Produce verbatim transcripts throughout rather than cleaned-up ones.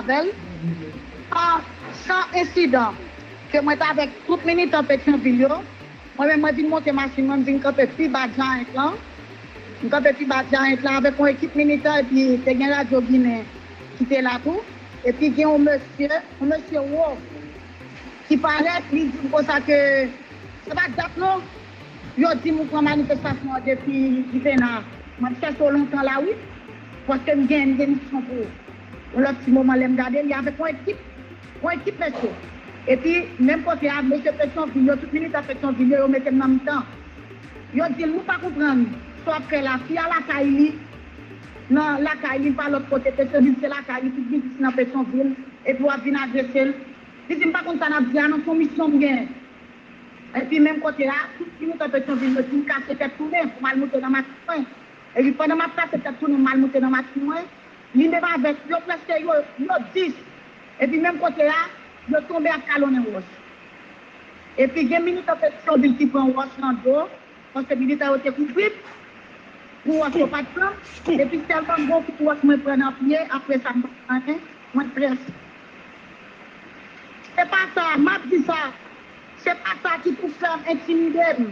avè l, san, san ensidan, ke mwen t avèk tout militan Petyonvil yo. Mwen menm, mwen vin monte machin mwen, m vin kanpe pi ba Giant lan. M kanpe pi ba Giant lan avèk yon ekip militan, epi te gen Radyo Ginen ki te la tou. Epi gen yon mesye, yon mesye wo, ki parèt, li di m konsa ke se pa dat non. Yo di m ou pran manifestasyon an depi Divena. Mwen chèche w lontan la wi. Paske m gen, m gen misyon pou yon lòt ti moman lè m gade li avèk yon ekip, yon ekip mesye. Epi, menm kote a, mesye Petyonvil yo, tout militan Petyonvil yo, yo mete m nan mitan. Yo di l, nou pa konprann sa w ap fè la. Fi a lakay li, nan lakay li, pa lòt kote. Petyonvil se lakay li, tout biznis nan Petyonvil. Epi w ap vin agrese l. Li di, m pa konn sa n ap di a non, se yon misyon m gen. Epi menm kote a, tout militan Petyonvil yo di m kase tèt tounen pou m al moute nan machin mwen. Epi pandan m ap kase tèt tounen, m al moute nan machin mwen, li menm avèk yo, prèske yo, yo dis. Epi menm kote a, yo tonbe ap kalonnen wòch. Epi gen militan Petyonvil ki pran wòch nan do, paske militan yo te kouvri m pou wòch yo pa t pran m. Epi sèlman m gon kout wòch mwen pran nan pye, apre sa m pa pran anyen, mwen prèske. Se pa sa, m ap di sa, se pa sa ki pou fè m entimide m.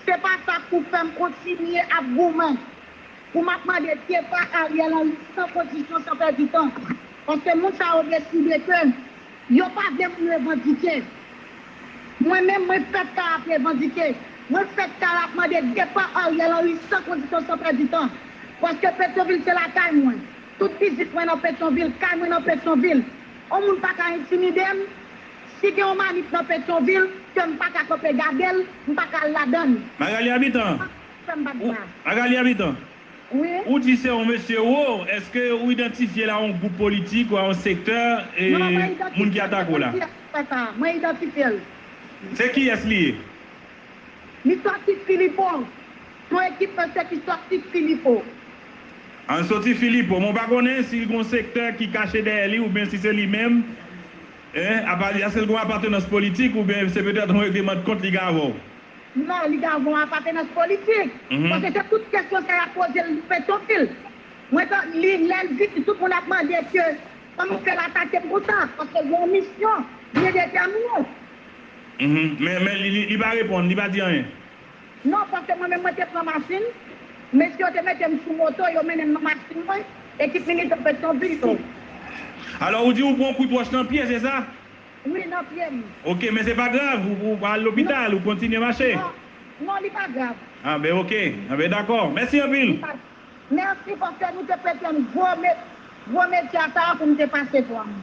Se pa sa k pou fè m kontinye ap goumen pou m ap mande depa Ariel Henry san kondisyon, san pèdi tan. Paske moun sa yo deside ke yo pa vle moun revandike. Mwen menm, mwen fèt kay ap revandike. Mwen fèt kay ap mande depa Ariel Henry san kondisyon, san pèdi tan. Paske Petyonvil se lakay mwen. Tout biznis mwen nan Petyonvil, kay mwen nan Petyonvil. On moun pa ka entimide m. Si gen yon manif nan Petyonvil, ke m pa ka kanpe gade l, m pa ka al ladan l. Magali Habitant. Fè m bat bra. Magali Habitant. Wi. Ou di se yon mesye wo, èske ou idantifye l a yon gwoup politik ou a yon sektè, e, moun ki atake w la? Non, mwen idantifye l, mwen idantifye l. Se kiyès li ye? Li sòti Filipo. Se yon ekip mesye ki sòti Filipo. An sòti Filipo. Mwen pa konnen si l gen yon sektè ki kache dèyè li oubyen si se li menm. Apa, èske l gen yon apatenans politik oubyen se petèt yon regleman de kont li gen avè w? Non, li gen yon apatenans politik. Paske se tout kesyon sa y ap poze l Petyonvil. Mwen, li, lè l vini, tout moun ap mande ke kòman fè l atake m konsa, paske l gen yon misyon byen detèmine. Men, men li, li, li pa reponn, li pa di anyen. Non, paske mwen menm, mwen te pran machin, mesye yo te mete m sou moto, yo mennen m nan machin mwen, ekip militan Petyonvil yo. Alò, ou di ou pran kout wòch nan pye, se sa? Wi, nan pye m. Ok, men se pa grav, ou, ou pa al lopital, ou kontinye mache. Non, non, li pa grav. Anben, ok, anben, dakò. Mèsi anpil. Mèsi paske nou te prete m gwo me-, gwo medya sa a pou m te pase pran.